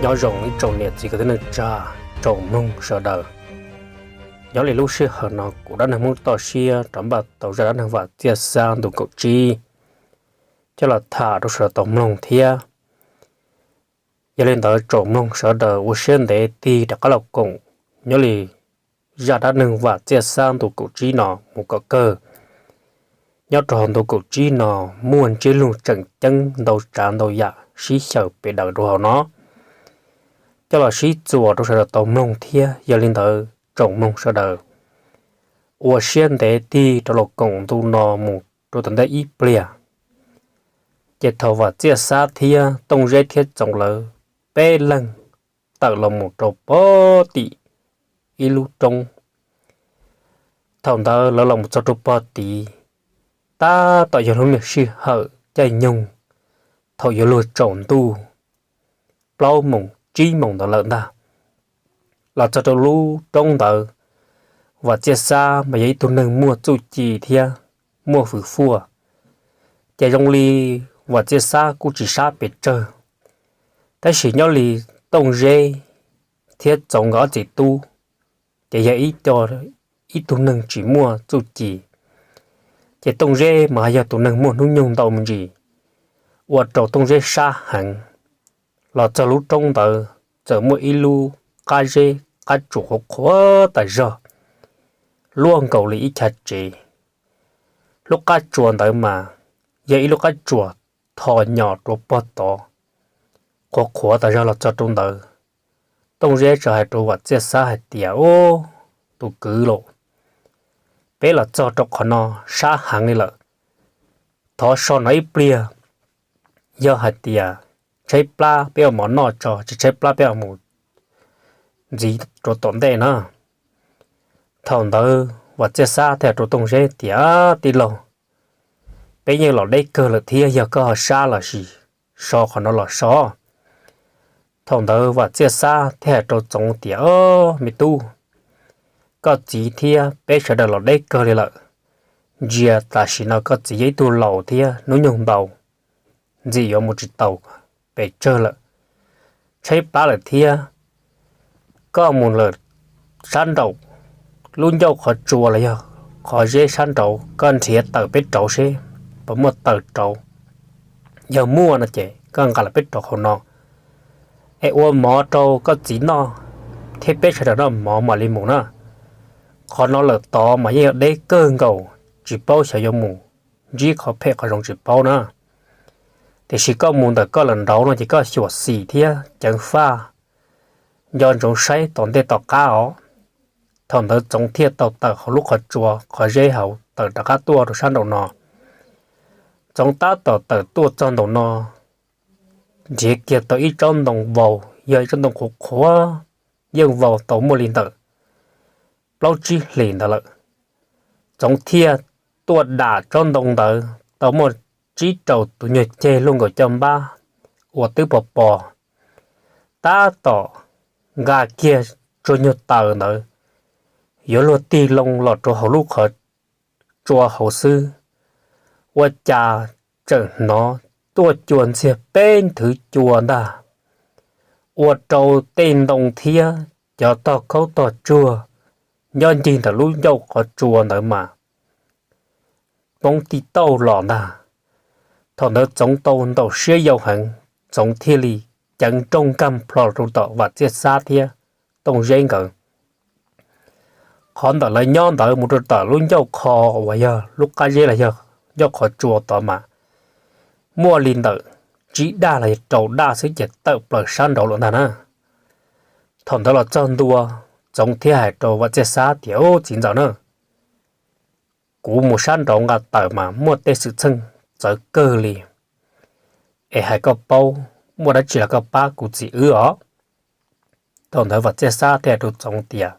Nyob zoo ib tsoom niam txiv kwv tij neej tsa, tsoom mloog sawv daws. Nyob li lub sij hawm no kuv Dab Neeg Hmoob toj siab rov npaj tau zaj dab neeg Vam Txiaj Xab ntu kaum tsib coj los tham rau sawv daws tau mloog thiab. Yog li ntawd tsoom mloog sawv daws ua siab ntev tig rov qab los koom nyob li zaj dab neeg Vam Txiaj Xab ntu kaum tsib no mus kom kawg. Nyob rau hauv ntu kaum tsib no muaj ntsiab lus tseem ceeb ntau tsav ntau yam sib xyaw pes daws rau hauv no, coj los sib txuas rau sawv daws tau mloog thiab. Yog li ntawd tsoom mloog sawv daws ua siab ntev tig rov los koom ntu no mus rau tom ntej ib pliag. Ces thaum Vam Txiaj Xab thiab Tooj Zeb thiab Txoov lawv peb leeg tawm los mus rau pog tim ib lub roob, thaum ntawd lawv los mus txog rau pog tid, tab tom yog lub niag sij hawm caij nyoog thaum yuav luag tsaus ntuj plaub moos tsib moos ntawd lawm ntag. Los txog rau lub roob ntawd, Vam Txiaj Xab mas yog ib tug neeg muaj txuj ci thiab muaj hwv fuaj, ces zoo li Vam Txiaj Xab kuj tsis sab pes tsawg. Tab sis nyob li Tooj Zeb thiab Txoov nkawd ob txiv tub ces yog ib co, ib tug neeg tsis muaj txuj ci, ces Tooj Zeb mas yog tus neeg muaj hnub nyoog ntau me ntsis, ua rau Tooj Zeb sab heev. Los txog lub roob ntawd txawm muaj ib lub qab zeb qab tsuas qhuav qhuav tas zog, luaj nkaus li ib chav tsev. Lub qab tsuas ntawd mas yog ib lub qab tsuas tho nyos rau pog tod, qhuav qhuav tas zog. Los txog rau ntawd, Tooj Zeb txawm hais rau Vam Txiaj Xab hais tias, Ub, tus kwv lauj, peb los txog rau qhov no sab heev li lawm, thov so no ib pliag, yog hais tias tshaib plab peb ua mov noj tso, tsis tshaib plab peb mus ntxiv rau tom ntej na. Thaum ntawd Vam Txiaj Xab thiaj hais rau Tooj Zeb tias, Tij laug, peb yeej los deb kawg lawm thiab, yog koj ho sab los sis so qhov no los so. Thaum ntawd Vam Txiaj Xab thiaj hais rau Txoov tias, Ob, me tub, koj txiv thiab peb sawv daws los deb kawg li lawm. Ntsia tam sim no koj txiv yog ib tug laus thiab hnub nyoog ntau, ntxim yuav mus tsis tau pes tsawg lawm, tshaib plab lawm thiab. Koj mus lawm sab nraum lub ncauj qhov tsua los yog qhov zeb sab nraud, koj nrhiav taws peb rauv seb puas muaj taws rauv. Yog muaj no ces koj nqa los peb rauv hauv no es ua mov rau koj txiv noj thiab peb sawv daws noj mov mam li mus na. Qhov no lawm tod mas yeej yog deb kawg nkaus, tsis paub xyov yuav mus ntsib qhov phem qhov zoo tsis paub na. Tiam sis koj mus ntawm koj lawm nraud no ces koj xyuam xim thiab ceev faj, nco ntsoov saib tom ntej tom qab os. Thaum ntawd Txoov thiaj tau tawm hauv lub qhov tsua qhov zeb hauv tawm rov qab tuaj rau sab nraum no. Txoov tab tom tawm tuaj txog nraum no, nrhiav kiag tau ib tsob ntoo vau, yog ib tsob ntoo qhuav qhuav, yeej vau tau muaj li ntawm plaub tsib hlis ntawd lawm. Txoov thiaj tuaj dam tsob ntoo ntawd tau muaj tsib rau tus nyuag ceg luaj nkaus caj npab uas twb pos pos, tab tom nqa kiag tsuag nyuag taws ntawd yuav luag tig loo los rau hauv lub qhov tsua hauv xwb, ua cas tseem hnov tuaj cua ntxiag peb nthwv cua ntag, ua rau tej ntoo thiab cov tog khaub tog tsuag nyob ncig ntawm lub ncauj qhov tsua ntawd mas poob tij tauj los ntag. Thaum ntawd Txoov tau ntaus siab yau heev, Txoov thiaj li ceev nrooj nkag plho rau tom Vam Txiaj Xab thiab Tooj Zeb nkawd. Qhov ntawm lawv nyob ntawd mus rau tom lub ncauj qho uas yog lub qab zeb los yog ncauj qhov tsua tod mas muaj li ntawm tsib daj los yog rau daj xwb ces tawm plaws sab nraud lawm ntag na. Thaum ntawd los txog ntua, Txoov thiaj hais rau Vam Txiaj Xab tias, Ub, txiv ntxawm na, kuv mus sab nraud nqa taws mas muaj tej xwm txheej txawv kawg li, es hais koj paub, muaj dab tsi los koj pab kuv txiv wb os. Thaum ntawd Vam Txiaj Xab thiaj hais rau Txoov tias,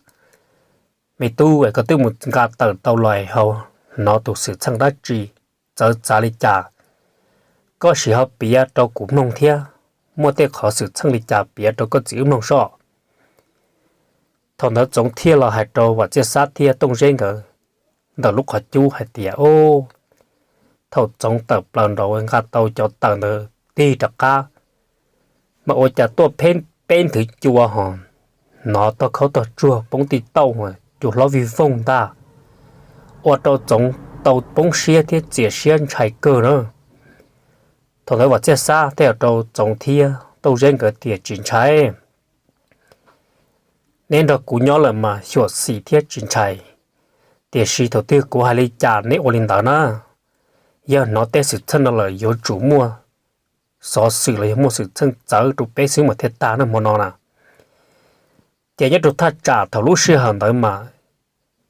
Me tub, es koj twb mus nqa taws tau los ho hnov tus xwm txheej dab tsi txawv txav li cas, koj sim ho piav rau kuv mloog thiab, muaj tej qhov xwm txheej li cas piav rau koj txiv wb mloog soj. Thaum ntawd Txoov thiaj los hais rau Vam Txiaj Xab thiab Tooj Zeb nkawd ntawm lub qhov cub hais tias, Thaum Txoov tawm plaws nraud nqa tau cov taws ntawd tig rov qab, mas ua cas tuaj pheej peb nthwv cua ho hnov tog khaub tog tsuag poob tij tauj, cua hlob vij voog ntag, ua rau Txoov tau poob siab thiab txias siab ntshai kawg na. Thaum ntawd Vam Txiaj Xab thiaj hais rau Txoov thiab Tooj Zeb nkawd tias tsis ntshai, neb nrog kuv nyob lawm mas xyuam xim thiab tsis ntshai, tiam sis thaum twg kuv hais li cas neb ua li ntawd na. Yog hnov tej xwm txheej no lawm yuav tsum muaj xov xwm los yog muaj xwm txheej txawv rau peb xwb mas thiaj tag na hmo no na. Ces nyob rau thaj tsam thaum lub sij hawm ntawd mas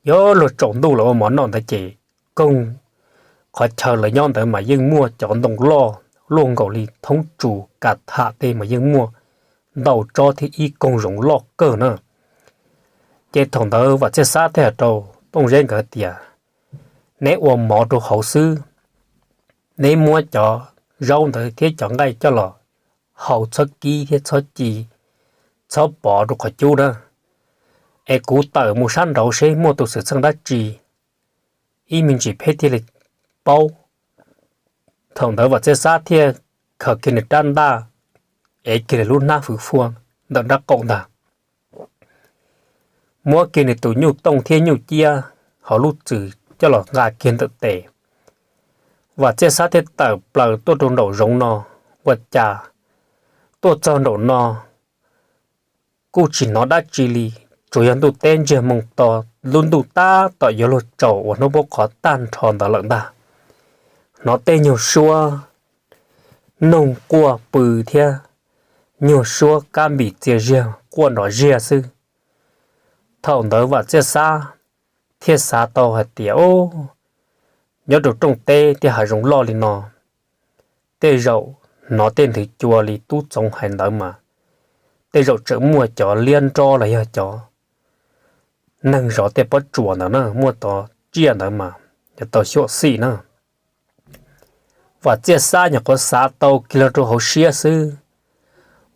yuav luag tsaus ntuj lawv ua mov noj ntawd ces koog qhov chaw lawv nyob ntawd mas yeej muaj cov ntoo loj luaj nkaus li thoob tsu, ka tham tej mas yeej muaj ntau tsob thiab ib koog zoov loj kawg na. Ces thaum ntawd Vam Txiaj Xab thiaj hais rau Tooj Zeb nkawd tias neb ua mov rau hauv xwb, neb muab cov zaub ntawd thiab cov nqaij coj los hau, txhob kib thiab txhob ci, txhob pov rau qhov cub na, es kuv tawm mus sab nraud seb muaj tus xwm txheej dab tsi, ib me ntsis peb thiaj li paub. Thaum ntawd Vam Txiaj Xab thiaj khaws kiag nws rab ntaj, ev kiag nws lub hnab fwv fua ntawm nraub qaum ntag, muab kiag nws tus nyuj tooj thiab nyuj ciab hauv lub txwm coj los nqa kiag ntawm tes. Vam Txiaj Xab thiaj tawm plaws tuaj rau nraum zoov no. Ua cas tuaj txog nraum no kuj tsis hnov dab tsi li, tsuas yog ntuj teb ntsiag moo to, lub ntuj tab tom yuav luag tsaus uas hnub poob qhov tag nrho ntawd lawm ntag. Hnov tej nyuag suab noog quaj pw thiab nyuag suab kab npim txias ziag quaj nrov ziag xwb. Thaum ntawd Vam Txiaj Xab thiaj xav tau hais tias, o, nyob rau rooj teb thiab hav zoov loj li no, tej zaum hnov tej nthwv cua li tub Txoov hais ntawd mas tej zaum tseem muaj cov liab nrob los yog cov neeg zov tej pob tsuas ntawd na, muaj tov tsiaj ntawd mas yuav tau xyuam xim na. Vam Txiaj Xab nyuam qhuav xav tau kiag los rau hauv siab xwb,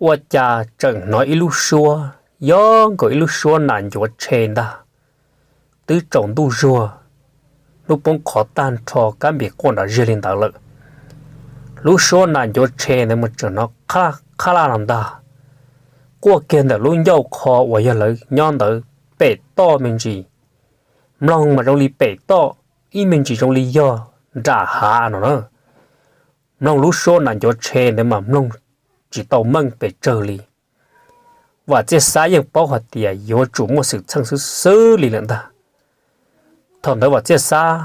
ua cas tseem hnov ib lub suab, yog nkaus ib lub suab nas ncuav tshe ntag, twb tsaus ntuj zuag, hnub poob qhov tag nrho kab npim quaj nrov ziag li ntawd lawm. Lub suab nas ncuav tshe ntawd mas tseem hnov qhab laj los ntag, quaj kiag ntawm lub ncauj qho uas yog lawv nyob ntawd pem toj me ntsis, mloog mas zoo li pem toj, ib me ntsis zoo li yog nram hav no na. Mloog lub suab nas ncuav tshe ntawd mas mloog tsis tau meej pes tsawg li. Vam Txiaj Xab yeej paub hais tias yuav tsum muaj xwm txheej xwb xwb li lawm ntag. Thaum ntawd Vam Txiaj Xab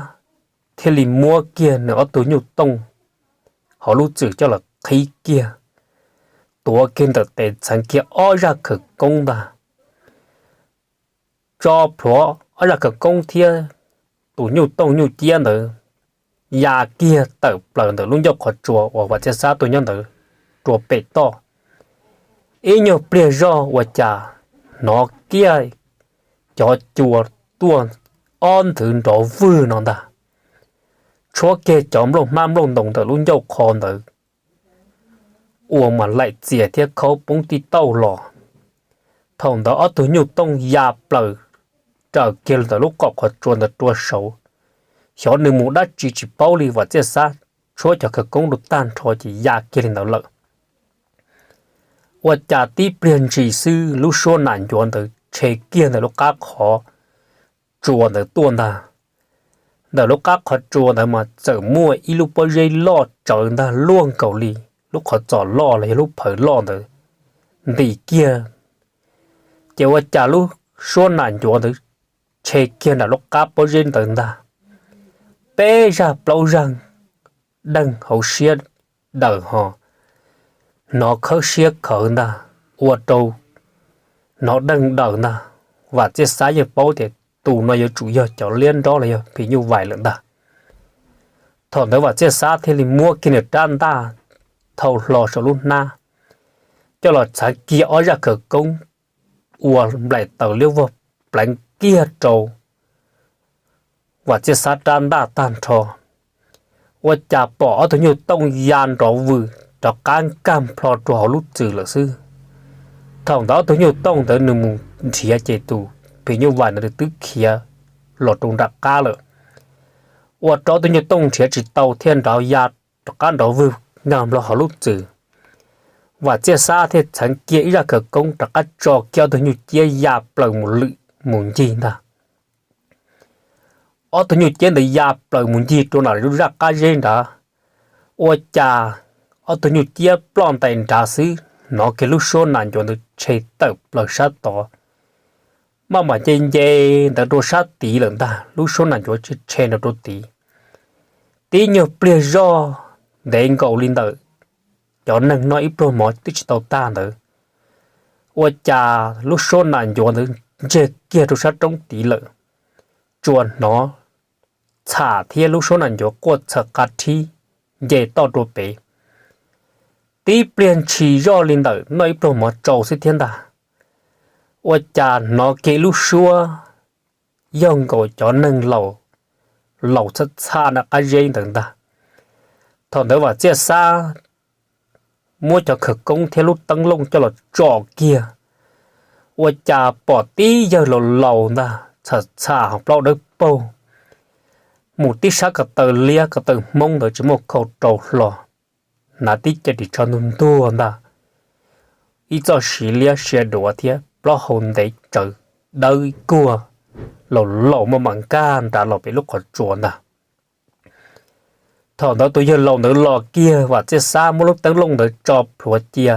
thiaj li muab kiag nws ob tug nyuj tooj hauv lub txwm coj los qhib kiag, tuav kiag ntawm tes txheev kiag ob zaj khawv koob ntag, tso plhuav ob zaj khawv koob thiab tus nyuj tooj nyuj ciab ntawd ya kiag tawm plaws ntawm lub ncauj qhov tsua uas Vam Txiaj Xab tuaj nyob ntawd rua pem toj. Ib nyuag pliag zoj ua cas hnov kiag cov cua tuaj ob nthwv nrov vwg no ntag, tshuab kiag cov nplooj hmab nplooj ntoos ntawm lub ncauj qho ntawd ua mas laim txias thiab khaub poob tij tauj los. Thaum ntawd ob tug nyuj tooj ya plaws raws kiag ntawm lub qom qhov tsua ntawd rua saud, xyov nws mus dab tsi tsis paub li, Vam Txiaj Xab tshuab cov khawv koob rau tag nrho ces ya kiag li ntawd lawm. Ua cas tib pliag ntsis xwb lub suab nas ncuav ntawd tshe kiag ntawm lub qab qhov tsua ntawd tuaj ntag. Ntawm lub qab qhov tsua ntawd mas txawm muaj ib lub pob zeb loj tsawv ntag, luaj nkaus li lub qhov txos loj los yog lub phawv loj ntawd ntim kiag. Ces ua cas lub suab nas ncuav ntawd tshe kiag nram lub qab pob zeb ntawd ntag, peb zaj plaub zaj deeg hauv siab daws ho hnov khawb siab khawv ntag, ua rau hnov deeg daws ntag. Vam Txiaj Xab yeej paub tias tus no yuav tsum yog cov liab nrob los yog phim nyuj vais lawm ntag. Thaum ntawd Vam Txiaj Xab thiaj li muab kiag nws rab ntaj thau hlo saum lub hnab, coj los txhav kiag ob zaj khawv koob ua nplaim taws liab vog pleev kiag rau Vam Txiaj Xab rab ntaj tag nrho. Ua cas pom ob tug nyuj tooj ya nrov vwm rov qab nkag nplho rau hauv lub txwm lawm xwb. Thaum ntawd ob tug nyuj tooj ntawd nws mus nrhiav ces tus phim nyuj vais ntawd nws twb khiav los rau nram qab lawm. Ua rau ob tug nyuj tooj nrhiav tsis tau thiaj nrov ya rov qab nrov vwg nkag nplho hauv lub txwm. Vam Txiaj Xab thiaj txheev kiag ib zaj khawv koob rov qab tso kiag ob tug nyuj ciab ya plaws mus lwm mus ncig ntag. Ob tug nyuj ciab ntawd ya plaws mus ncig rau nram lub zaj qab zeb nrad, ua cas ob tug nyuj ciab ploj ntais nrad xwb hnov kiag lub suab nas ncuav ntawd tshe tawm plaws sab tod, maj mam nce nce ntawd rau sab tid lawm ntag. Lub suab nas ncuav tshe nrad rau tid, tib nyuag pliag zoj ntev nkaus li ntawm cov neeg noj ib pluag mov twb tsis tau tag ntawd, ua cas lub suab nas ncuav ntawd ntsiag kiag rau sab roob tid lawm, tsuas hnov txham thiab lub suab nas ncuav quaj txhawv qa rhib nce toj rau pem. Tib pliag ntshis zoj li ntawm noj ib pluag mov tsau xwb thiab ntag, ua cas hnov kiag lub suab yog nkaus cov neeg laus txhaj txhaj nram qab zeb ntawd ntag. Thaum ntawd Vam Txiaj Xab muab cov khawv koob thiab lub teeb looj coj los tsom kiag, ua cas pom tib yawg laus laus ntag txham txham hos plaub dawb paug, mus tib sab ko taw liab ko taw hmoob ntawd tsis muaj khau rau hlo, hnav tib ce ris tsho ntuag ntuag ntag, ib txoj siv liab sia duav thiab plaub hau ntev tsawv dawb kuag, laus laus maj mam nkag nrad los pem lub qhov tsua ntag. Thaum ntawd tus yawg laus ntawd los kiag, Vam Txiaj Xab muab lub teeb looj ntawd tso plhuav cia.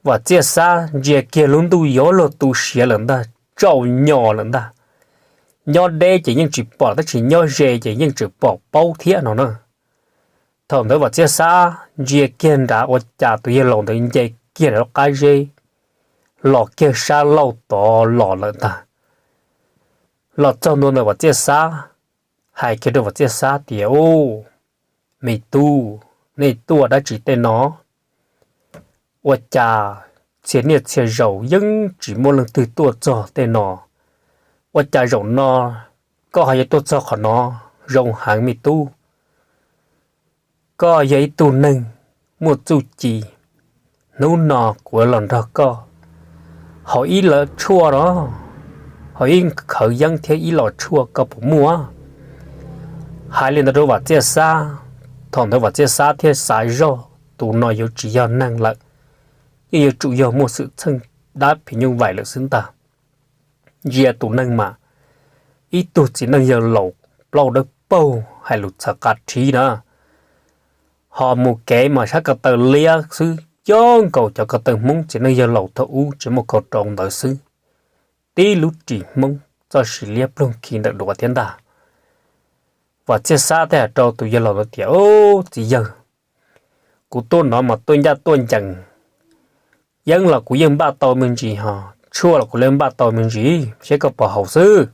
Vam Txiaj Xab ntsia kiag lub ntuj yuav luag tu siav lawm ntag, tsaus nyos lawm ntag. Nyob deb ces yeej tsis pom, tab sis nyob ze ces yeej tseem pom paub thiab no na. Thaum ntawd Vam Txiaj Xab ntsia kiag nrad ua cas tus yawg laus ntawd nce kiag nram lub qab zeb los kiag sab laug tod los lawm ntag. Los txog ntua ntawm Vam Txiaj Xab, hais kiag rau Vam Txiaj Xab tias, Ub, me tub, nej tuaj dab tsi tej no? Ua cas txhia niaj txhia zaus yeej tsis muaj leej twg tuaj txog tej no, ua cas zaum no koj ho yuav tuaj txog qhov no? Zoo heev me tub, koj yog ib tug neeg muaj txuj ci, hnub no kuv los nrog koj haus ib los tshuaj no, haus ib khawv yeeb thiab ib los tshuaj koj puas muaj? Hais li ntawd rau Vam Txiaj Xab, thaum ntawd Vam Txiaj Xab thiaj xav zoj tus no yuav tsis yog neeg lawm, yeej yuav tsum yog muaj xwm txheej dab phim nyuj vais lawm xwb ntag. Ntsia tus neeg mas ib tug txiv neej yawg laus plaub dawb paug hais lus txhav qa rhib na, ho mus kev mas sab ko taw liab xwb, coob nkaus cov ko taw hmoob txiv neej yawg laus thaum ub tsis muaj khau rau ntawd xwb, tib lub ris hmoob txoj sia liab ploog khi ntawm duav thiab ntag. Vam Txiaj Xab thiaj hais rau tus yawg laus ntawd tias, Ub, txiv yawg, kuv tuaj no mas tuaj ncaj tuaj ncees, yeeb los kuv yeej npaj tau me ntsis ho, tshuaj los kuv yeej npaj tau me ntsis, seb koj puas haus xwb.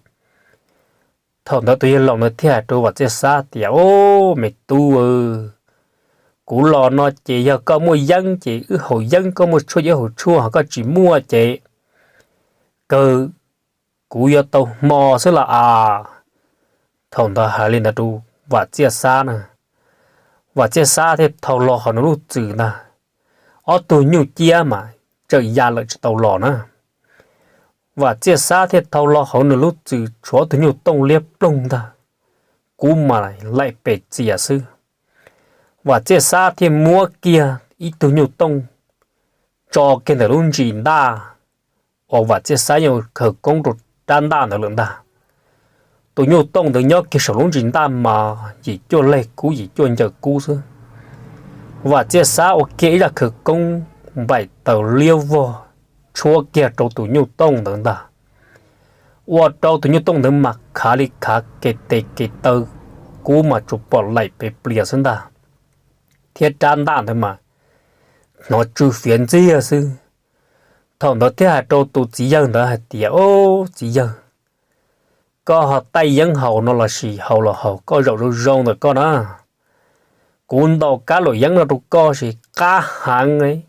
Thaum ntawd tus yawg laus ntawd thiaj hais rau Vam Txiaj Xab tias, Ub, me tub, kuv los no ces yog koj muaj yeeb ces wb haus yeeb, koj muaj tshuaj ces wb haus tshuaj, ho koj tsis muaj ces kawg kuv yuav tau hmo xwb los as. Thaum ntawd hais li ntawd rau Vam Txiaj Xab na, Vam Txiaj Xab thiaj thau hlo hauv nws lub txwm ntag. Ob tug nyuj ciab mas tseem ya lawm tsis tau los na. Vam Txiaj Xab thiaj thau hlo hauv nws lub txwm tshuav ob tug nyuj tooj liab ploog ntag, kub mas laim pes txias xwb. Vam Txiaj Xab thiaj muab kiag ib tug nyuj tooj tso kiag ntawm lub ntsis ntaj uas Vam Txiaj Xab yeej khawv koob rau rab ntaj ntawd lawm ntag. Tus nyuj tooj ntawd nyob kiag saum lub ntsis ntaj mas yim cuaj leeg kub yim cuaj ncaws kub xwb. Vam Txiaj Xab ua kiag ib zaj khawv koob npaim taws liab vog tshuab kiag rau tus nyuj tooj ntawd ntag. Ua rau tus nyuj tooj ntawd mas khav li khav, kev tes kev taw kub mas tsuas pom laim pes plias xwb ntag, thiab rab ntaj ntawd mas hnov tsw fiav ntxiag xwb. Thaum ntawd thiaj hais rau tus txiv yawg ntawd hais tias, Ob, txiv yawg, koj ho taij yeeb haus no lossis haus los haus koj zaum zoo zoo ntawm koj na. Kuv ntaus kab luam yeeb no rau koj ces qab heev,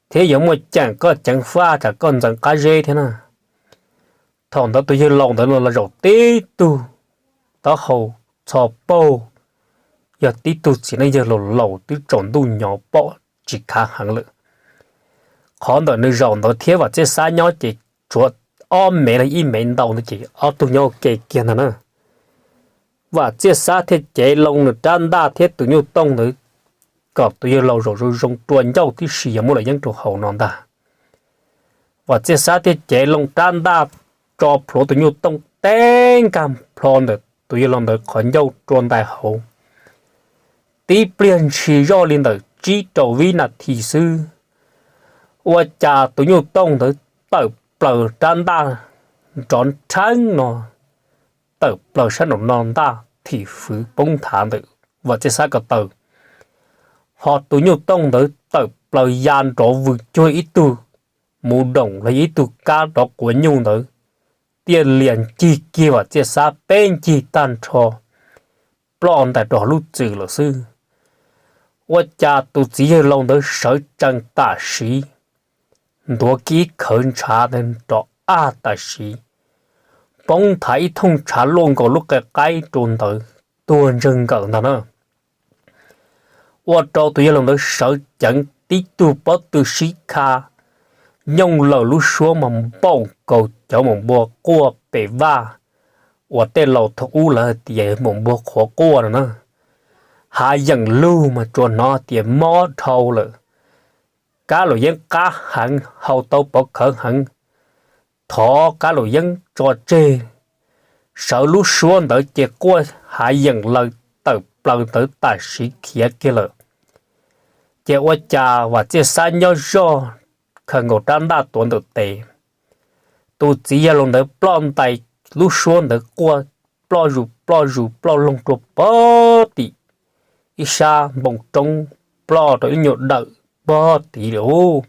thiab yuav muaj ceem koj ceev faj tsam koj ntxeev qab zeb thiab na. Thaum ntawd tus yawg laus ntawd los zaum tib tug taub hau txho paug, yog tib tug txiv neej yawg laus laus twb tsaus ntuj nyo pom tsis khav heev lawm. Qhov ntawm nws zaum ntawd thiab Vam Txiaj Xab nyob ces tshuav ob mev los ib mev ntau ntawd ces ob tug nyob ua ke kiag ntag na. Vam Txiaj Xab thiaj cev loo nws rab ntaj thiab tus nyuj tooj ntawd kom tus yawg laus zaum zoo zoo rua ncauj tib si yog muab luam yeeb rau haus no ntag. Vam Txiaj Xab thiaj cev loo rab ntaj tso plhuav tus nyuj tooj teb nkag plho ntawm tus yawg laus ntawd qhov ncauj rua ntais hauv. Tib pliag ntshis zoj li ntawm tsib rau vib nas this xwb, ua cas tus nyuj tooj ntawd tawm plaws rab ntaj nrov nrheeb no, tawm plaws sab nraum no ntaj thim fwv poob nthav ntawm Vam Txiaj Xab ko taw, ho tus nyuj tooj ntawd tawm plaws ya nrov vwm cuag ib tug muv doom los yog ib tug kab rov quav nyuj ntawd, tiaj lias ncig kiag Vam Txiaj Xab peb ncig tag nrho, ploj ntais rau hauv lub txwm lawm xwb. Ua cas tus txiv yawg laus ntawd sawv tsees tam sim, ntuav kiag ib khawv ntshav rov aj tam sim, poob nthav ib thooj ntshav luaj nkaus lub qe qaib rau ntawd tuag ntsawg nkawm ntag na. Ua rau tus yawg laus ntawd sawv ceev tib tug pob tw sib kha, nyooj lawm lub suab mas npaum nkaus cov maum npua quaj pem vaj uas tej laus thaum ub lawv hais tias maum npua qhuav quaj no na. Hav yeem lug mas tsuas hnov tias mob dhau lawm, kab luam yeeb qab heev, hau tau pov khawv heev, thov kab luam yeeb tso tseg. Sawv lub suab ntawd ces quaj hav yeem laws tawm plaws ntawd tam sim khiav kiag lawm. Ces ua cas Vam Txiaj Xab nyob zoj khaws nkaus rab ntaj tuav ntawm tes, tus txiv yawg laus ntawd ploj ntais lub suab ntawd quaj ploj zus ploj zus ploj loog rua pog tim ib sab npoo roob, ploj rau ib nyuag dawm pog tid lawm.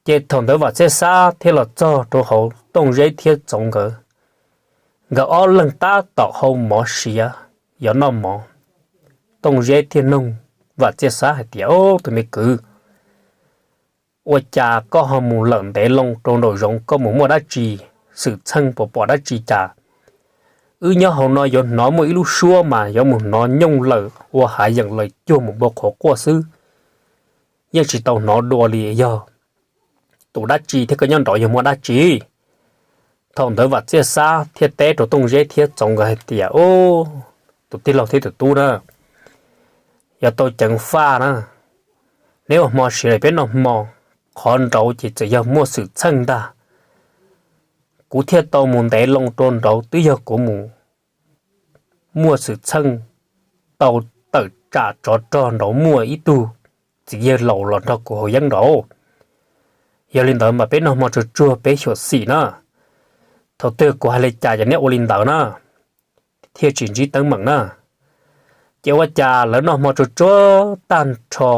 Ces thaum ntawd Vam Txiaj Xab thiaj los txog rau hauv Tooj Zeb thiab Txoov nkawd, nkawd ob leeg tab tom hau mov siav yuav noj mov. Tooj Zeb thiaj noog Vam Txiaj Xab hais tias, Au, tus me kwv, ua cas koj ho mus lawm ntev loo rau nraum zoov, koj mus muaj dab tsi xwm txheej, puas pom dab tsi cas? Wb nyob hauv no yuav hnov muaj ib lub suab mas yuav mus hnov nyooj lawm ua hav yeem laws cuag maum npua qhuav quaj xwb, yeej tsis tau hnov dua li, yog tus dab tsi thiab koj nyob nraud yog muaj dab tsi? Thaum ntawd Vam Txiaj Xab thiaj teb rau Tooj Zeb thiab Txoov nkawd hais tias, Au, tus tij laug thiab tus tub na, yuav tau ceev faj na, neb ua hmo siav lawm peb noj hmo, qhov nraud ces txawm yog muaj xwm txheej ntag. Kuv thiaj tau mus ntev loo rau nraud, twb yog kuv mus muaj xwm txheej tau tawm tsam tsov rog nraud muaj ib tug txiv yawg laus los nrog kuv haus yeeb nraud. Yog li ntawd mas peb noj hmo tsuag tsuag peb xyuam xim na. Thaum twg kuv hais li cas ces neb ua li ntawd na, thiaj tsis ntsib teeb meem na. Ces ua cas lawv noj hmo tsuag tsuag tag nrho,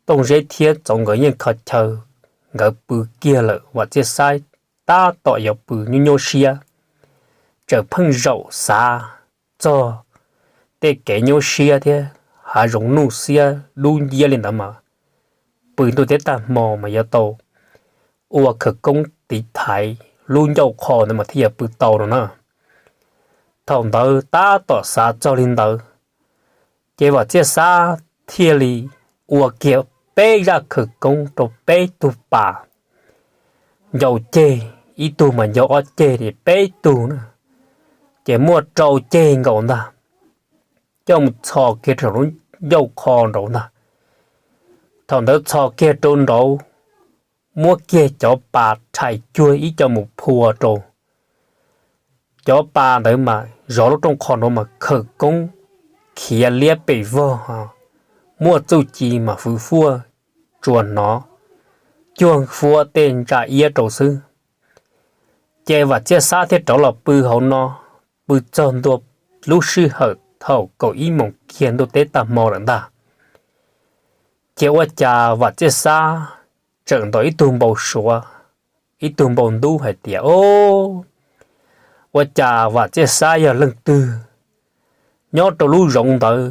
Tooj Zeb thiab Txoov nkawd yeej kho chaw, nkawd pw kiag lawm, Vam Txiaj Xab tab tom yuav pw nyuaj nyuaj siab, txawm pheej zaum xav txog tej kev nyuaj siab thiab hav zoov nuj xiab dub nciab li ntawd mas, pw ntuj teb tag hmo mas yuav tau ua khawv koob tiv thaiv lub ncauj qho ntawd mas thiaj yuav pw tau no na. Thaum ntawd tab tom xav txog li ntawd, ces Vam Txiaj Xab thiaj li ua kiag peb zaj khawv koob rau peb tug pas, ncau ceg ib tug mas ncau ob ceg li peb tug na, ces muaj rau ceg nkaus ntag, coj mus txhos kiag rau lub ncauj qho nraud ntag. Thaum ntawd txhos kiag rau nraud, muab kiag cov pas rhais cuag ib co mus phua rau. Cov pas ntawd mas zov lub rooj qho nraud mas khawv koob khiav liab pes vog, muaj txuj ci mas fwv fuaj, tsuas hnov cuag fuab tej ntsa iab rau xwb. Ces Vam Txiaj Xab thiaj rov los pw hauv no, pw txog ntua lub sij hawm thaum kaum ib moos kiag ntuj teb tag hmo lawm ntag. Ces ua cas Vam Txiaj Xab tseem ntaus ib tug npau suav, ib tug npau ntub hais tias, Au, ua cas Vam Txiaj Xab yog leej twg? Nyob rau lub zoov ntawd,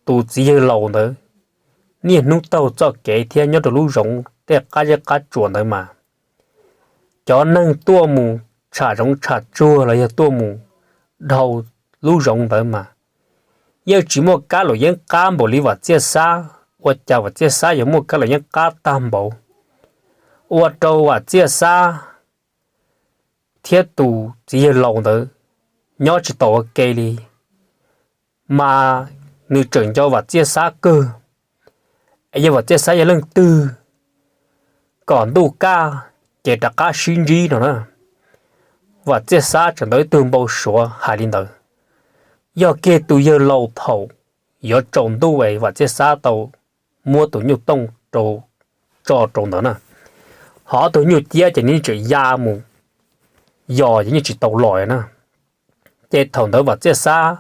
tus txiv yawg laus ntawd niaj hnub taug txoj kev thiab nyob rau lub zoov tej qab zeb qab tsuas ntawd mas, cov neeg tuaj mus tsham zoov tsham tsuag los yog tuaj mus dhau lub zoov ntawd mas, yeej tsis muaj kab luam yeeb qab npaum li Vam Txiaj Xab. Ua cas Vam Txiaj Xab yuav muaj kab luam yeeb qab tag npaum? Ua rau Vam Txiaj Xab thiab tus txiv yawg laus ntawd nyob tsis tau ua ke li, mas nws tseem nco Vam Txiaj Xab kawg. yog Vam Txiaj Xab yog leej twg kom ntuj kaj ces rov qab sib ntsib no na. Vam Txiaj Xab tseem tau ib tug npau suav hais li ntawd. Yog kiag tus yawg laus thaum yuav tsaus ntuj es Vam Txiaj Xab tau muab tus nyuj tooj tso rau ntawd na, ho ob tug nyuj ciab ces nws tseem ya mus yos ces yeej tsis tau los na. Ces thaum ntawd Vam Txiaj Xab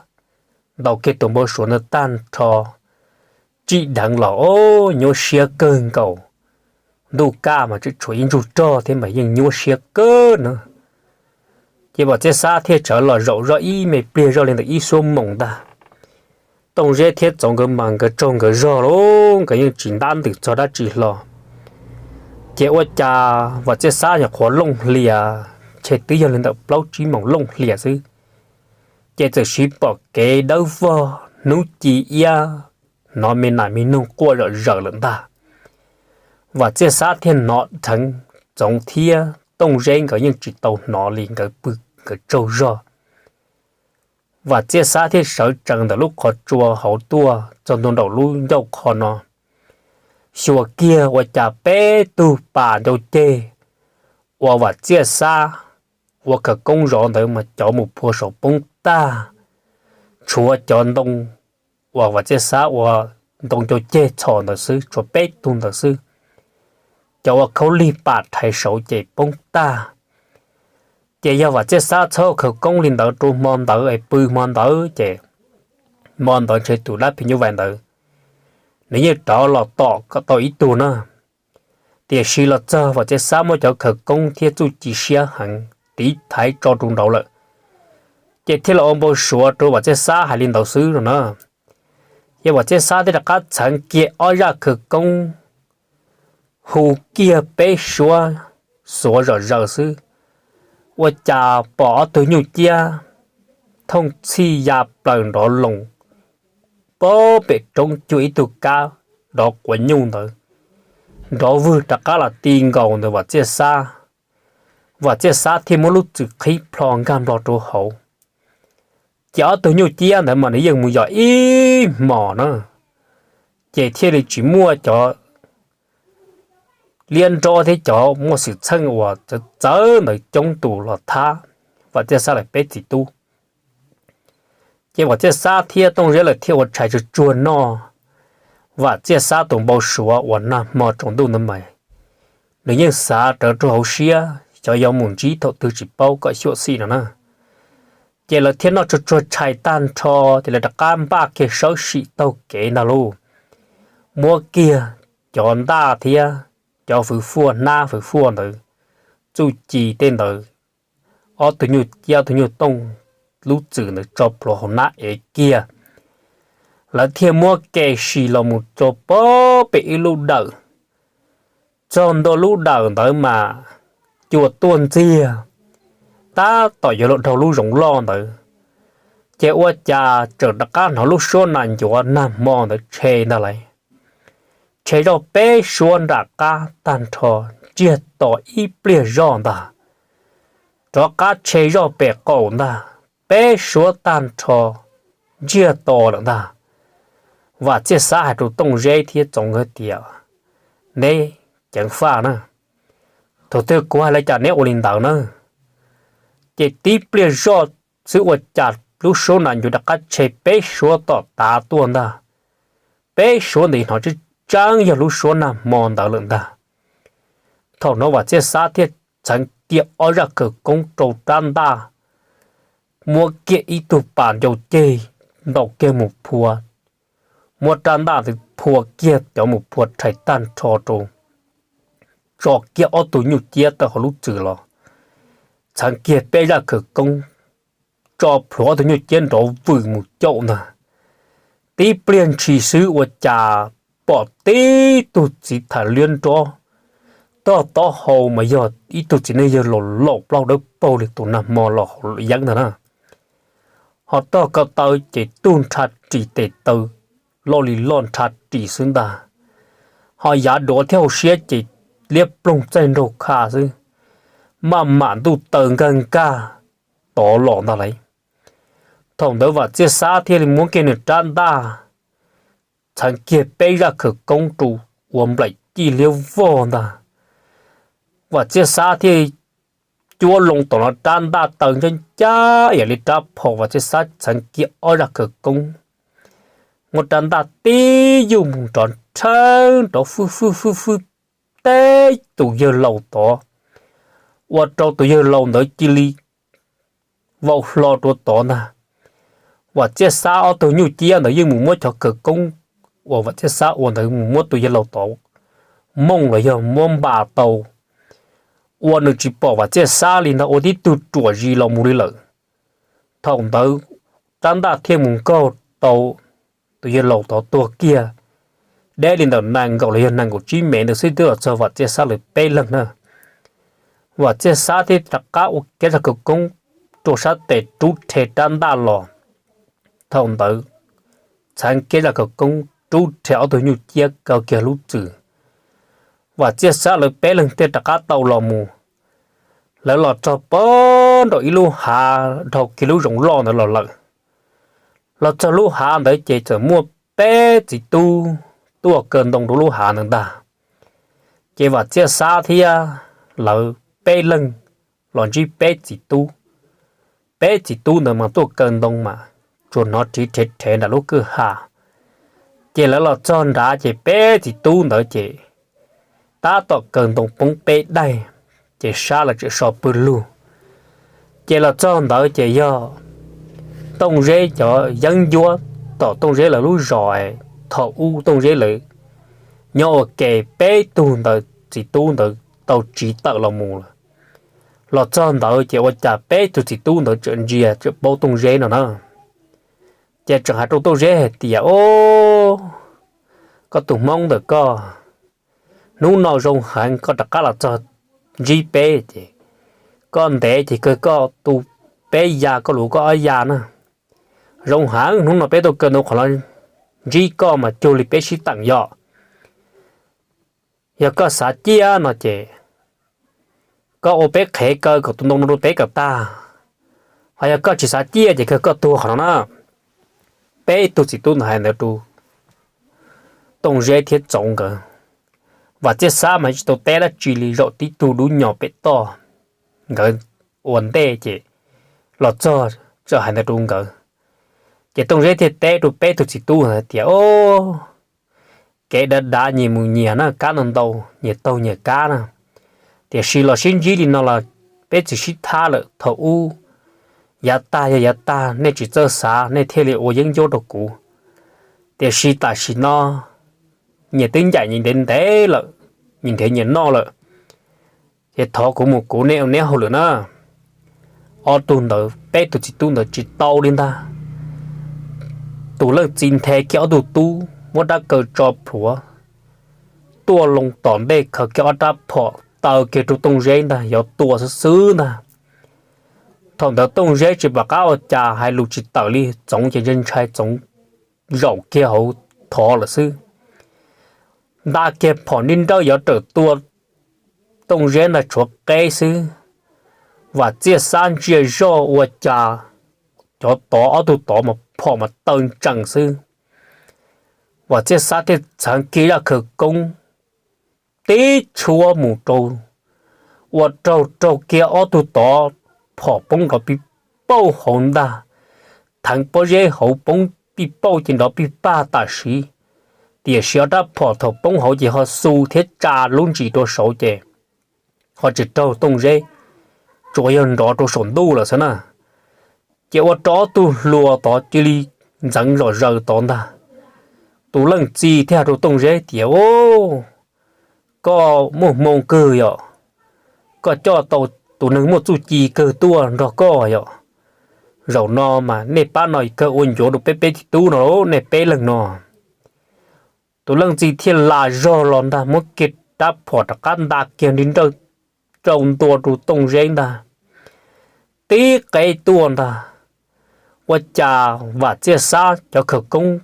ntaus kiag tus npau suav ntawd tag nrho, tsim dheev los o, nyuaj siab kawg nkaus. Ntuj kaj mas tseem tshuav ib ntsug rog thiab mas yeej nyuaj siab kawg na. Ces Vam Txiaj Xab thiaj tsawv los zaum zoj ib me pliag zoj li ntawm ib xuab moos ntag. Tooj Zeb thiab Txoov nkawd mas nkawd tsaug nkawd zog lauj, nkawd yeej tsis ntab ntws txog dab tsi hlo. Ces ua cas Vam Txiaj Xab nyuam qhuav looj hlias, ntshe twb yog li ntawm plaub tsib moos looj hlias xwb, ces txawm siv pom kev dawb vog hnub ci iab, hnov me nas me noog quaj zom zaws lawm ntag. Vam Txiaj Xab thiaj hnov dheev, Txoov thiab Tooj Zeb nkawd yeej tsis tau hnov li, nkawd pw nkawd tsaug zog. Vam Txiaj Xab thiaj sawv tsees ntawm lub qhov tsua hauv tuaj txog ntua nraum lub ncauj qhov no, xyuas kiag ua cas peb tug pas ncau ceg uas Vam Txiaj Xab ua khawv koob zov ntawd mas cov mus phua saum poob tag, tshuav cov ntoo uas Vam Txiaj Xab ua ntoo ncau ceg txhos ntawd xwb, tshuav peb tug ntawd xwb. Cov ua khaub lig pam rhais saud ces poob tag. Ces yog Vam Txiaj Xab txhob khawv koob li ntawd rau hmo ntawd es pw hmo ntawd ces hmo ntawd ntshe tus dab phim nyuj vais ntawd nws yeej rov los tom kom tau ib tug na. Tiam sis los txog Vam Txiaj Xab muab cov khawv koob thiab txuj ci siab heev tiv thaiv tso rau nraud lawm, ces thiaj los ua npau suav rau Vam Txiaj Xab hais li ntawd xwb no na. Ces Vam Txiaj Xab thiaj rov qab txheev kiag ob zaj khawv koob, hu kiag peb suab xuav zom zaws xwb, ua cas pom ob tug nyuj ciab thooj txhij ya plaws nrov loos pem roob cuag ib tug kab nrov quav nyuj ntawd, nrov vwg rov qab los ti nkaus ntawm Vam Txiaj Xab. Vam Txiaj Xab thiaj muab lub txwm qhib plho nkag nplog rau hauv. Ces ob tug nyuj ciab ntawd mas nws yeej mus yos ib hmos na, ces thiaj li tsis muaj cov liab nrob thiab cov muaj xwm txheej uas txawv txawv ntawd coob tus los thab Vam Txiaj Xab lawv peb txiv tub. Ces Vam Txiaj Xab thiab Tooj Zeb lawv thiaj ua tshais tsuag tsuag noj. Vam Txiaj Xab tus npau suav uas nag hmo tsaus ntuj ntawd mas nws yeej xav rawv rau hauv siab, xyov yuav mus ntsib thaum twg tsis paub kom xyuam xim no na. Ces lawv thiaj noj tsuag tsuag tshais tag nrho, ces lawv rov qab npaj kiag sawb sim taug kev ntag lauj. Muab kiag cov ntaj thiab cov fwv fuaj, hnab fwv fuaj ntawd, txuj ci tej ntawd, ob tug nyuj ciab ob tug nyuj tooj, lub txwm ntawd tso plhuav hauv hnab ev kiag. Lawv thiaj muab kev si los mus rau pem ib lub dawm. Txog ntua lub dawm ntawd mas cua tuaj ntxiag, tab tom yuav luag dhau lub zoov loj ntawd, ces ua cas tseem rov qab hnov lub suab nas ncuav nag hmo ntawd tshe ntag lauj. Tshe zoj peb suab nram qab tag nrho, ntsiag to ib pliag zoj ntag. Rov qab tshe zoj pem qaum ntag, peb suab tag nrho, ntsiag to lawm ntag. Vam Txiaj Xab hais rau Tooj Zeb thiab Txoov nkawd tias, Neb ceev faj na, thaum twg kuv hais li cas neb ua li ntawd na. Ces tib pliag zoj xwb ua cas lub suab nas ncuav rov qab tshe peb suab tom tav tuaj ntag. Peb suab ntawd hnov tseeb tseeb yog lub suab nag hmo ntawd lawm ntag. Thaum no Vam Txiaj Xab thiaj txheev kiag ob zaj khawv koob rau rab ntaj, muab kiag ib tug pas ncau ceg ntaus kiag mus phua, muab rab ntaj ntawd phua kiag cov mus phua rhais tag nrho rau, tso kiag ob tug nyuj ciab tawm hauv lub txwm los, txheev kiag peb zaj khawv koob, tso plhuav ob tug nyuj ciab nrov vwm mus caum ntag. Tib pliag ntshis xwb ua cas pom tib tug txiv thais liab nrob, tog taub hau mas yog ib tug txiv neej yawg laus laus plaub dawb paug li tus nag hmo los hauv yeeb ntag na. Ho tog ko taw ces tug nrha ris tes taw loj li loj nrha ris xwb ntag. Ho yav duav thiab hauv siab ces liab ploog txaij nraug kha xwb, maj mam ntuj taw nkag nkag tod los ntag lauj. Thaum ntawd Vam Txiaj Xab thiaj li muab kiag nws rab ntaj, txheev kiag peb zaj khawv koob rau ua nplaim cij liab vog ntag. Vam Txiaj Xab thiaj cuab loo tom no rab ntaj taw ncaj ncaj ib yam li rab phom. Vam Txiaj Xab txheev kiag ob zaj khawv koob, muab rab ntaj tib yuj mus nrov nrhawv nrov fwb fwb fwb fwb teb tus yawg laus tod, ua rau tus yawg laus ntawd cia li vau hlo rau tod ntag. Vam Txiaj Xab ob tug nyuj ciab ntawd yeej mus muab cov khawv koob uas Vam Txiaj Xab ua ntawd mus muab tus yawg laus tod mooj los yog muab npas tau, ua nws tsis pom Vam Txiaj Xab li ntag, ua tib tug ruam zis los mus li lawm. Thaum ntawd rab ntaj thiaj mus nkaug tau tus yawg laus tod tuag kiag, deb li ntawm nees nkaum los yog nees nkaum tsib mev ntawd xwb twb los txog Vam Txiaj Xab lawv peb leeg na. Vam Txiaj Xab thiaj rov qab ua kiag zaj khawv koob rau sab tes rub rhe rab ntaj los. Thaum ntawd txheev kiag zaj khawv koob rub rhe ob tug nyuj ciab kaw kiag lub txwm, Vam Txiaj Xab lawv peb leeg thiaj rov qab tau los mus. Lawv los txog pem nraum ib lub hav dhau kiag lub zoov loj ntawd los lawm. Los txog lub hav ntawd ces txawm muaj peb txiv tub tuaj kaw ntoo rau lub hav ntawd ntag. Ces Vam Txiaj Xab thiab lawv peb leeg los ntsib peb txiv tub. Peb txiv tub ntawd mas tuaj kaw ntoo mas tsuas hnov rhiv rhev rhev nram lub kwj ha. Ces lawv los txog nrad ces peb txiv tub ntawd ces tab tom kaw ntoo poob peb daim, ces sab lawv tseem so pw lug. Ces los txog ntawd ces yog Tooj Zeb cov yeeb ncuab tom Tooj Zeb lawv lub zos. Thaum ub Tooj Zeb lawv nyob ua ke, peb tug ntawd txiv tub ntawd tau tsiv tawm los mus lawm. Los txog ntawd ces ua cas peb tug txiv tub ntawd tseem ntsia tseem paub Tooj Zeb no na. Ces tseem hais rau Tooj Zeb hais tias, O, koj tus Hmoob ntawm koj, hnub no zoo heev koj rov qab los txog ntsib peb ces koj ntev ces kawg koj tu peb ya koj luv koj ob ya na. Zoo heev hnub no peb tuaj kaw ntoo qhov no ntsib koj mas cuag li peb sib teem yom. Yog koj xav ciaj no ces koj ua peb qhev kaw kom tus ntoo no rau peb kom tag. Ho yog koj tsis xav ciaj ces kawg koj tuag qhov no na. Peb tug txiv tub ntawd hais ntawd rau Tooj Zeb thiab Txoov nkawd. Vam Txiaj Xab mas tsis tau teb dab tsi li, zaum tib tug dub nyos pem toj, nkawd ua ntej ces los txog txawm hais ntawd rau nkawd. Ces Tooj Zeb thiaj teb rau peb tug txiv tub hais tias, O, kev dav dav nyias mus nyias na, kab ntau ntau nyias taug nyias kab na. Tiam sis los sib ntsib li no los peb tsis sib thab lawm. Thaum ub yav tag yog yav tag, nej tsis txawj xav nej thiaj li ua yeeb ncuab rau kuv. Tiam sis tam sim no nyias twb ncaim nyias ntev ntev lawm, nyias nrhiav nyias noj lawm, ces thov kuv mus kuv, nej ua neb hauj lwm na. Ob tug ntawd, peb tug txiv tub ntawd tsis tau li ntag. Tus leej txiv nthe kiag ob tug tub, muab rab kaw tso plhuav, tuaj loo tom ntej khaws kiag ob rab phom taw kiag rau Tooj Zeb ntag, yuav tua xwb xwb ntag. Thaum ntawd Tooj Zeb tsis pom qab ua cas, hais lus tsis tawm li, Txoov ces ntshai ntshai, Txoov zaum kiag hauv thov lawm xwb. Nta kiag phom nrib nrawj yuav rawm tua Tooj Zeb ntag, tshuav qeb xwb. Vam Txiaj Xab ntsia zoj ua cas cov tod ob tug tod mas phom mas taw ntsees xwb. Vam Txiaj Xab thiaj txheev kiag zaj khawv koob tib tshuab mus rau, ua raug raug kiag ob tug tod phom poob nrov pij pauj hauv ntag. Theev pob zeb hauv poob pij pauj ces nrov pij paj tam sim, tiam sis ob rab phom thaum poob hauv ces ho xu thiab tsa lub ntsis rau saud ces ho tsis raug Tooj Zeb, tsuas yog nrov rau saum ntuj lawm xwb na. Ces ua rau ob tug hluas tod cia li ntxeev zom zaws tod ntag. Tus leej txiv thiaj hais rau Tooj Zeb tias, Koj muaj hmoo kawg yom, koj coj tau tus neeg muaj txuj ci kawg tuaj nrog koj yom. Zaum no mas nej pab no kawg ua ncuav rau peb peb txiv tub no, nej peb leeg no. Tus leej txiv thiaj lam zog los ntag, muab kiag rab phom rov qab nta kiag nrib nrawj rau ntua rau Tooj Zeb ntag. Tib qeb tuaj ntag, ua cas Vam Txiaj Xab cov khawv koob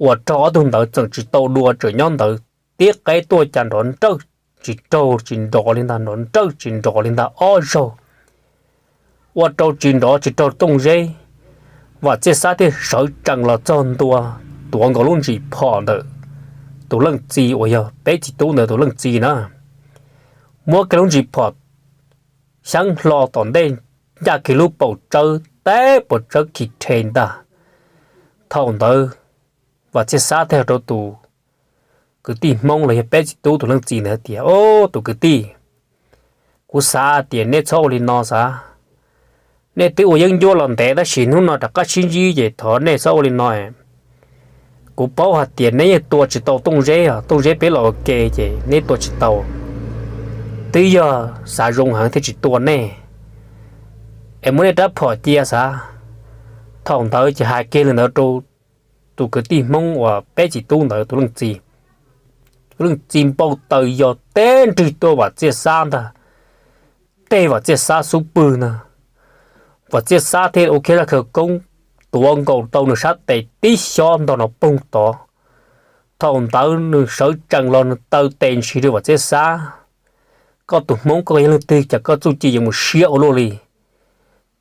uas raug ob tug ntawd txeem tsis tau dua, tseem nyob ntawd. Tib qeb tuaj cas nrov nrawj tsis raug tsis nrov li ntag, nrov nrawj tsis nrov li ntag ob zaug, ua rau tsis nrov tsis raug Tooj Zeb. Vam Txiaj Xab thiaj sawv tsees los txog ntua, tuav nkaus lub ntsis phom ntawm tus leej txiv uas yog peb txiv tub ntawd tus leej txiv na, muab kiag lub ntsis phom xyaab hlo tom ntej, ncaj kiag lub paum tsawb, teb puas tsawb khi rhe ntag. Thaum ntawd Vam Txiaj Xab thiaj hais rau tus kwv tij Hmoob los yog peb txiv tub tus leej txiv ntawd tias, Au, tus kwv tij, kuv xav tias neb txhob ua li no xav. Nej twb ua yeeb ncuab los ntev tab sis hnub no rov qab sib ntsib ces thov nej txhob ua li no. Kuv paub hais tias neb yeej tua tsis tau Tooj Zeb, Tooj Zeb peb los ua ke ces neb tua tsis tau, twb yog xav zoo heev thiaj tsis tua nej, es muab nej rab phom cia xav. Thaum ntawd ces hais kiag li ntawd rau tus kwv tij Hmoob uas peb txiv tub ntawd tus leej txiv. Tus leej txiv npau taws yog teb nrwg tuaj Vam Txiaj Xab ntag, teb Vam Txiaj Xab xub pwg ntag. Vam Txiaj Xab thiaj ua kiag zaj khawv koob tuav nkaus rau nws sab tes tib xyob ntog no poog tod. Thaum ntawd nws sawv tsees los nws taw tes ntshis rau Vam Txiaj Xab, Koj tus Hmoob koj yog leej twg cas koj txuj ci yuav mus siab ua luaj li?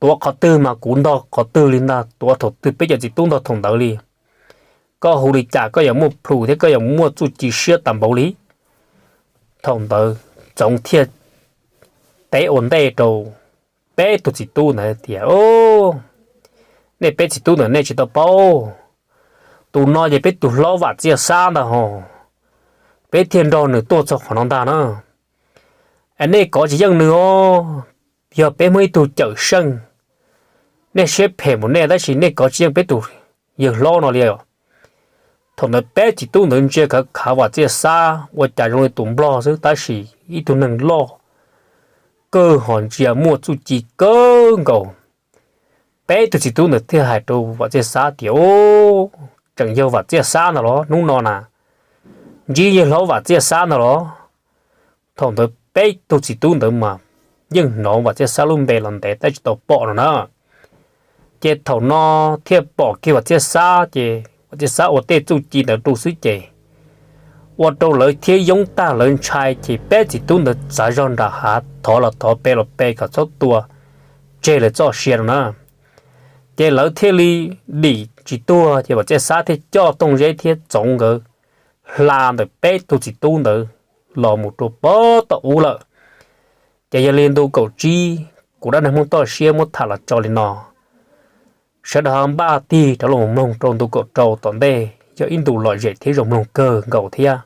Tuav qhov twg mas kuv ntog qhov twg li ntag, tuav thaum twg peb cov txiv tub ntog thaum ntawd li. Koj hu li cas koj yuav muaj plhus thiab koj yuav muaj txuj ci siab tas npaum li? Thaum ntawd Txoov thiaj teb ua ntej rau peb tug txiv tub ntawd tias, Nej peb txiv tub ntawd nej tsis tau paub, tus no ces peb tus hlob Vam Txiaj Xab ntag hos, peb thiaj nrog nws tuaj txog qhov no ntag na. Es nej kov tsis yeej nws os, yog peb muaj ib tug Cawm Seej, nej siab phem mus nej tab sis nej kov tsis yeej peb tus yawg hlob no li. Thaum ntawd peb txiv tub ntawd ntsia khav khav Vam Txiaj Xab ua cas zoo li tus nplog xwb tab sis ib tug neeg loj kawg ho ntsia muaj txuj ci kawg nkaus. Peb tug txiv tub ntawd thiaj hais rau Vam Txiaj Xab tias, Tseem yog Vam Txiaj Xab ntag los hnub no na, ntsib yawg hlob Vam Txiaj Xab ntag los? Thaum ntawd peb tug txiv tub ntawd mas yeej hnov Vam Txiaj Xab lub npe los ntev tab tsis tau pom no na. Ces thaum no thiaj pom kiag Vam Txiaj Xab ces Vam Txiaj Xab ua tej txuj ci ntawd rau xwb ces ua rau lawv thiab yoob tag lawv ntshai ces peb txiv tub ntawd txav zog nram hav thov los thov pe los pe kom txhob tua tseg lawv txoj sia no na. Ces lawv thiaj li dim tsis tuag ces Vam Txiaj Xab thiaj coj Tooj Zeb thiab Txoov nkawd hla ntawm peb tug txiv tub ntawd los mus rau pem tom ub lawm. Ces yog li ntu kaum tsib kuv dab neeg Hmoob toj siab muab tham los tso li no. Sawv daws ho npaj tig rov los mloog rau ntu kaum rau tom ntej yog ib ntu lom zem thiab zoo mloog kawg nkaus thiab.